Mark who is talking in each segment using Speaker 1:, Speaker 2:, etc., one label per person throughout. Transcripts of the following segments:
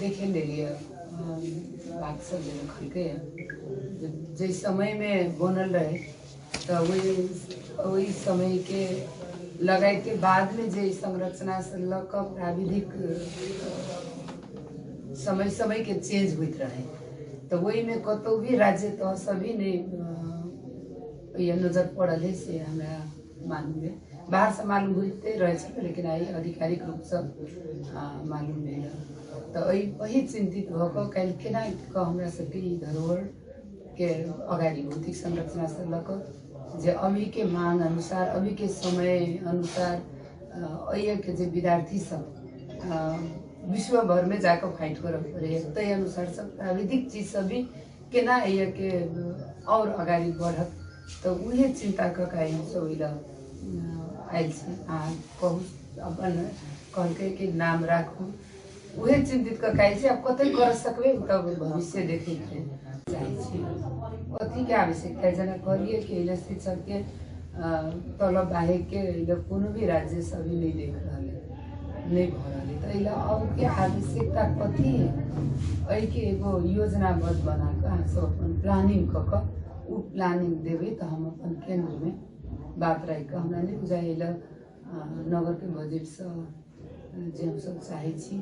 Speaker 1: देखे लेलियै बात सब जे लिखलकै जाहि समयमे बनल रहै तऽ ओहि समयके लगाइते बादमे जे संरचनासँ लऽ कऽ प्राविधिक समय समयके चेंज होइत रहै तऽ ओहिमे कतहु भी राज्य तहसँ भी नहि नजर पड़ल है से हमरा मालूम है। बाहरसँ मालूम होइते रहै छल लेकिन आइ आधिकारिक रूपसँ मालूम भेल। तऽ एहि चिन्तित भऽ कऽ काल्हि केना कऽ हमरा सबके ई धरोहरके अगाडि भौतिक संरचनासँ लऽ कऽ जे अभीके मांग अनुसार अभीके समय अनुसार एहिके जे विद्यार्थी सब विश्वभरमे जाकऽ फाइट करऽ पड़ैए ताहि अनुसार सब प्राविधिक चीज सब भी केना एहिके आओर अगाडि बढ़त तऽ उहे चिन्ता कऽ कऽ आइ हमसब ओहि लए आयल छी। अहाँ कहू अपन कहलकै कि नाम राखू, उहे चिन्तित कऽ कऽ आयल छी। आब कतेक कर सकबै तब भविष्य देखैके चाहै छी। कथीके आवश्यकता है जेना कहलियै कि एहि शिक्षकके तलब बाहेकके एहि कोनो भी राज्य से अभी नहीं देख रहल है, नहीं भऽ रहल है। तऽ एहि लए अबके आवश्यकता कथी है एहिके एगो योजनाबद्ध बना कऽ अहाँ सब अपन प्लानिंग कऽ कऽ ओ प्लानिंग देबै तऽ हम अपन केन्द्रमे बात राखि कऽ हमरा नहि बुझाइ एहि लए नगरके बजटसँ जे हमसब चाहै छी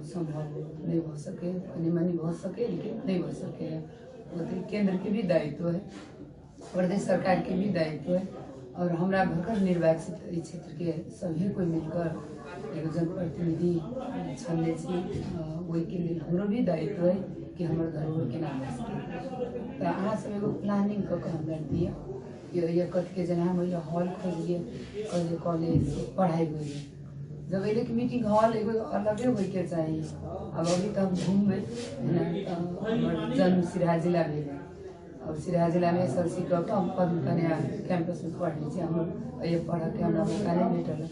Speaker 1: सम्भव नहि भऽ सकै, कनि मनि भऽ सकै लेकिन नहि भऽ सकै। ओतहि केन्द्रके भी दायित्व है, प्रदेश सरकारके भी दायित्व है और हमरा भरकर निर्वाचित एहि क्षेत्रके सभी कोइ मिलकर एगो जनप्रतिनिधि छनने छी, ओहिके लेल हमरो भी दायित्व है कि हमर धरोहर केना भऽ सकै। तऽ अहाँ सब एगो प्लानिंग कऽ कऽ हमरा दिअ कि एहि कथीके जेना हम ओहि हॉल खोजलियै, कहलियै कॉलेज पढ़ाइ होइए, जब एलै कि मीटिंग हॉल एगो अलगे होइके चाही। आब अभी तऽ हम घुमबै तऽ हमर जन्म सिराहा जिला भेल और सिराहा जिलामे एस एल सी कऽ कऽ हम पद्म कन्या कैंपसमे पढ़ने छी। हमर एहि पढ़ऽके हमरा मौका नहि भेटल।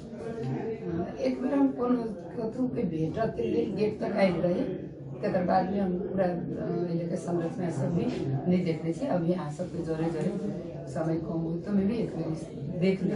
Speaker 1: एक बेर हम कोनो कतहुके भेटऽके लेल गेट तक आयल रही, तकर बादमे हम पूरा एहिके संरचना सब भी नहि देखने छी। अभी अहाँ सबके जोरे जोरे समय कम हो तो भी एक बेर देख ले।